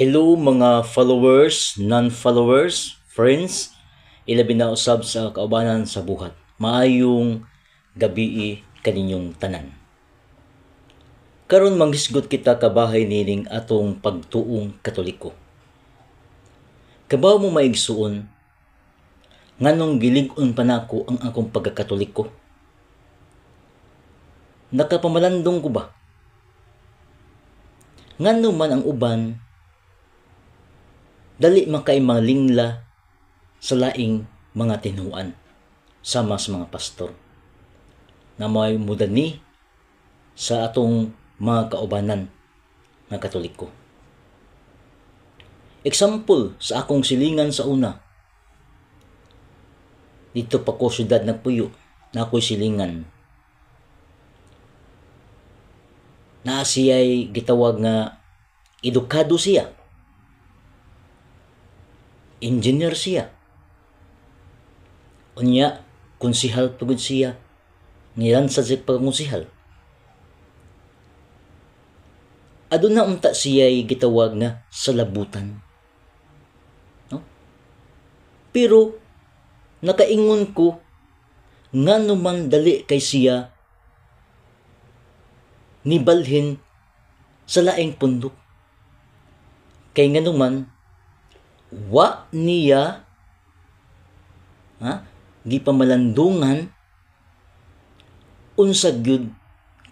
Hello mga followers, non-followers, friends, ilabi na usab sa kaubanan sa buhat. Maayong gabii kaninyong tanan. Karon manghisgot kita kabahin nining atong pagtuong Katoliko. Kabaw mo, maigsuon, nganong gilig-on pa nako ang akong pagkakatoliko? Nakapamalandong ko ba? Ngano man ang uban dali man kay malingla sa laing mga tinuan sama sa mga pastor na may mudani sa atong mga kaubanan nga Katoliko? Example, sa akong silingan sa una, dito pa ko syudad nagpuyo, na ako'y silingan. Naa siya'y gitawag nga edukado siya. Engineer siya. Unya, konsihal pagod siya. Nilansad siya pagkonsihal. Aduna unta siya'y gitawag nga salabutan. No? Pero, nakaingon ko, ngano man dali kay siya nibalhin sa laing pundok. Kay nganuman, wa niya gipamalandungan unsa gyud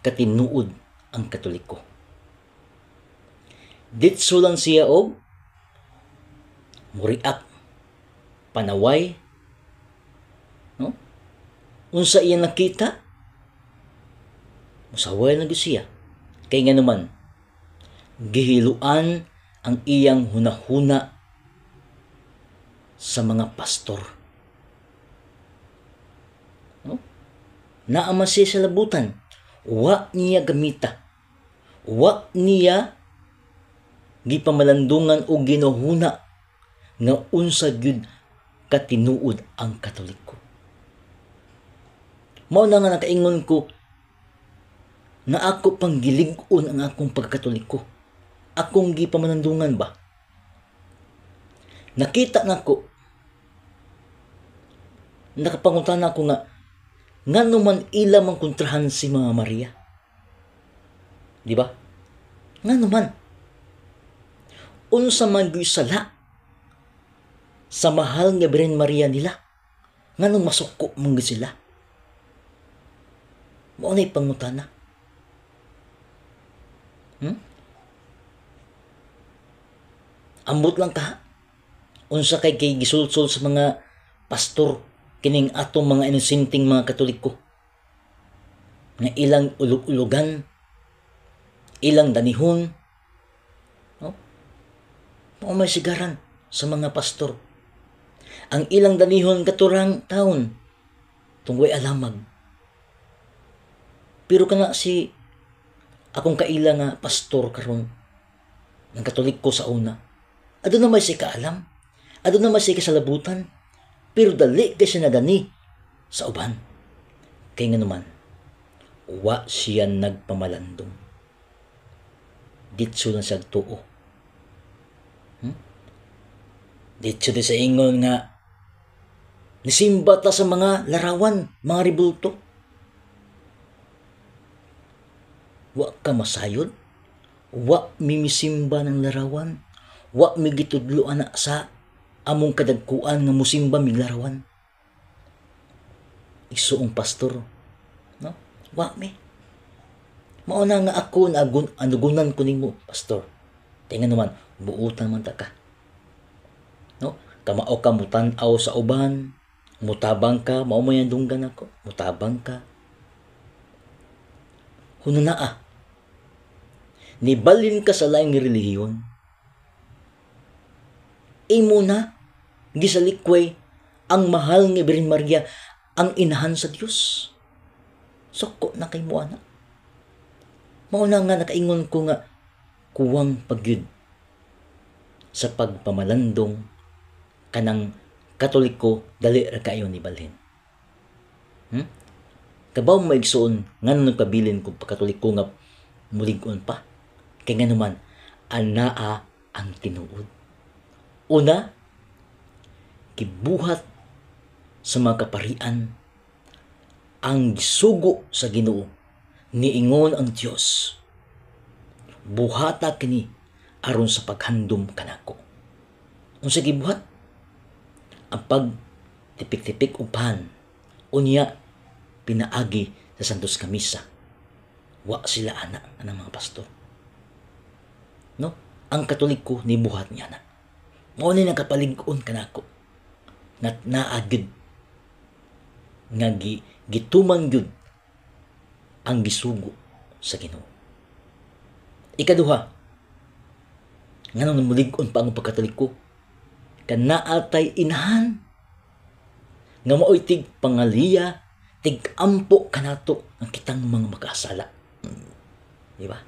katinuod ang Katoliko. Ditso lang siya og muriak, panaway, no? Unsa iya nakita, musaway lang gyud siya. Kay nganuman, gihiluan ang iyang hunahuna sa mga pastor. No? Naa man siya sa labutan, wa niya gamita, wa niya gipamalandungan o ginuhuna nga unsa gyud katinuod ang Katoliko. Mao na nga nakaingon ko nga ako pang gilig-on ang akong pagkatoliko. Akong gipamalandungan ba? Nakita nako, nakapangutan ako nga ngano man ila man kontrahan si Mama Maria. Di ba? Ngano man? Unsa man gyud sala sa mahal nga Birhen Maria nila? Nganong masuko man gyud sila? Mao na'y pangutana. Ambot lang ka. Unsa kay gisulsul sa mga pastor kining atong mga inosenteng mga Katoliko nga ilang ulug-ulugan, ilang danihon, no? Mao may sigaran sa mga pastor. Ang ilang danihon katurang taon tungway alamag. Pero kana si akong kaila nga pastor karon ng Katoliko sa una, aduna may siya kaalam, aduna may siya kasalabutan, pero dali kay siya nadani sa uban. Kay nganuman, wa siya nagpamalandong. Ditso lang siya tuo. Ditso di sa ingon nga nisimba ta sa mga larawan, mga ribulto. Wa ka masayod, wa mimisimba ng larawan, wa migitudlo ana sa among kadagkuan nga musimba mig larawan. Isuong pastor, no? Wa mi. Mao na nga ako anugunan ko nimo, pastor. Kaya nga naman, buutan man ta ka. No? Kamao ka mutan-aw sa uban, mutabang ka, mao man yang dunggan ako, mutabang ka. Huno naa. Nibalin ka sa laing relihiyon. Imo na gisalikway ang mahal nga Birhen Maria, ang inahan sa Dios. Suko na kay mo ana. Mao na nga nakaingon ko nga kuwang pagyud sa pagpamalandong kanang Katoliko dali ra kayo ni balhin. Kabaw maigsuon ngano nagpabilin kung pagkatoliko nga mulig-on pa. Kay nganuman anaa Ang tinuod. Una, gibuhat sa mga kaparian ang gisugo sa Ginoo. Niingon ang Dios, "Buhata kini aron sa paghandom kanako." Unsa gibuhat? Ang pagtipik-tipik og pan unya pinaagi sa Santos Kamisa. Wa sila ana anang mga pastor. No? Ang Katoliko nibuhat niya na. Mao ni nakapalig-on kanako. Nga naa gyud nga gituman gyud ang gisugo sa Ginoo. Ikaduha, nganong namulig-on pa ang pagkatoliko? Kanaa tay inahan nga maoy tig pangaliya, tig ampo kanato ang kitang mga makasala. Di ba?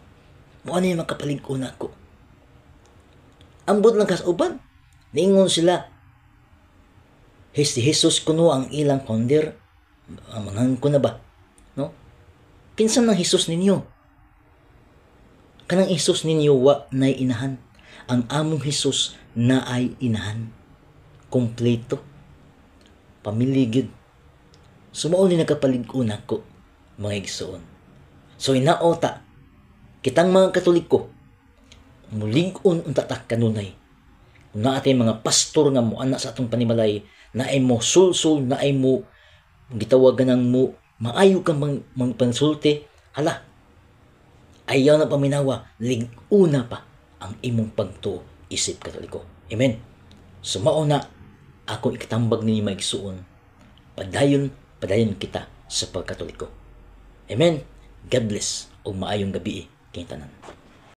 Mao ni makapalig-on ako. Ambot lang kas uban. Niingon sila, si Jesus kuno ang ilang founder, ang mga ko na ba? No? Kinsa nang Jesus ninyo? Kanang Jesus ninyo wa nay inahan. Ang among Jesus naay inahan. Kompleto. Pamilya gyud. So mao ni nakapalig-on ako, mga igsoon. So inaota kitang mga Katoliko, mulig-on unta ta kanunay. Kung naa tay mga pastor nga moana sa atong panimalay, naay mo sulsul, naay mo gitawagan ng mo maayo kang mang pansulti, hala, ayaw na paminawa, lig-una pa ang imong pagtuo isip Katoliko. Amen. So mao na ako ikatambag ninyo, mga igsuon. Padayon, padayon kita sa pagkatoliko. Amen. God bless ug maayong gabi kay tanan.